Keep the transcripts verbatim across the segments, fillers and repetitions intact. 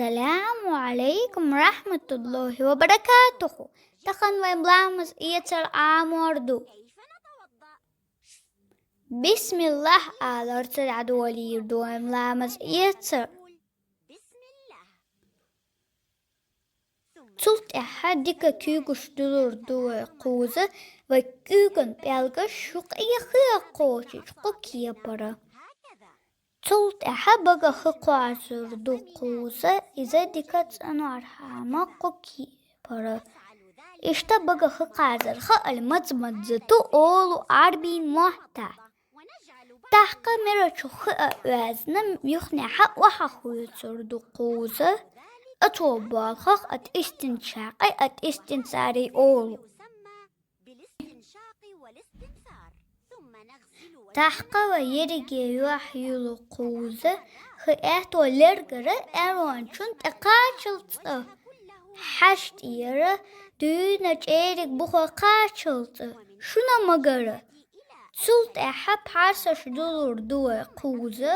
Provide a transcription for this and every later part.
السلام عليكم ورحمة الله وبركاته. Тахан вай ламаз эцар Ӏамор ду. بسم الله аларца дӀадолийр ду вай ламаз эцар. Цул тӀехьа дика куьйгаш дуллур ду вай кхуза, вай куьйган пӀелгаш шух къе хи а кхочуш кху кепара. Цул тӀехьа бага хи кхоазар ду кхуза, иза дика цӀанвар хӀама кху кепара. Иштта бага хи кхазар хьаал мазмаззату олу Ӏарбийн мотт. Тахка мирачу хи а оьзна, юхнехьа охьахуьйцур ду кхуза. Ацо болхах атӀистинчакъий, атӀистинцарий олу. Тахка вай ерриге юхь юлу кхуза, хи аьтто лергара аьрру чун тӀекхаччалца, хьаштӀера дуьйна чӀериг бухахь кхаччалца, шуна магара. Цул тӀехьа пхьарсаш дуллур ду вай кхуза,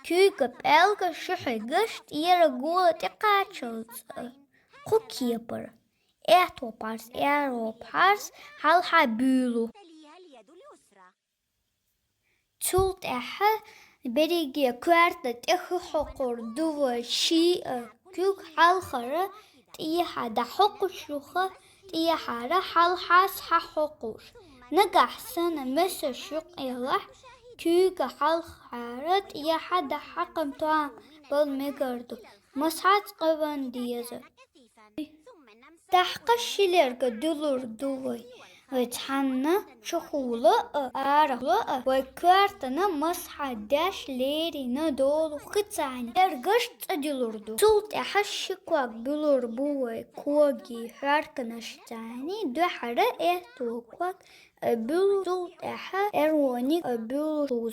куьйга пӀелгаш шуьхьигаш тӀера гула тӀекхаччалца, кху кепара. Аьтто пхьарс, аьрру пхьарс хьалха буьйлу. Цул тӀехьа берриге коьрта тӀе хи хьокхур ду вай шиъ а, куьг хьалхара тӀехьа дӀахьокхуш юха, тӀехьара хьалха схьахьокхуш. Нагахь санна месаш юкъ ялахь, куьйга хьалхара тӀехьа дӀахьакхам тоам бала мегар ду, масхьа цкъа ван деза. Тахка ши лерга дуллур ду вай. Вай цхьанна чухула а, арахула а, вай коьртана масхьа деш лерина долу хи цхьаний лергаш цӀа дуллур ду. Цул тӀехьа ши ког буьллур бу вай когий хьоьрканаш цхьаний, дуьххьара аьтто ког а буьллу, цул тӀехьа аьррониг а буьллу кхуза.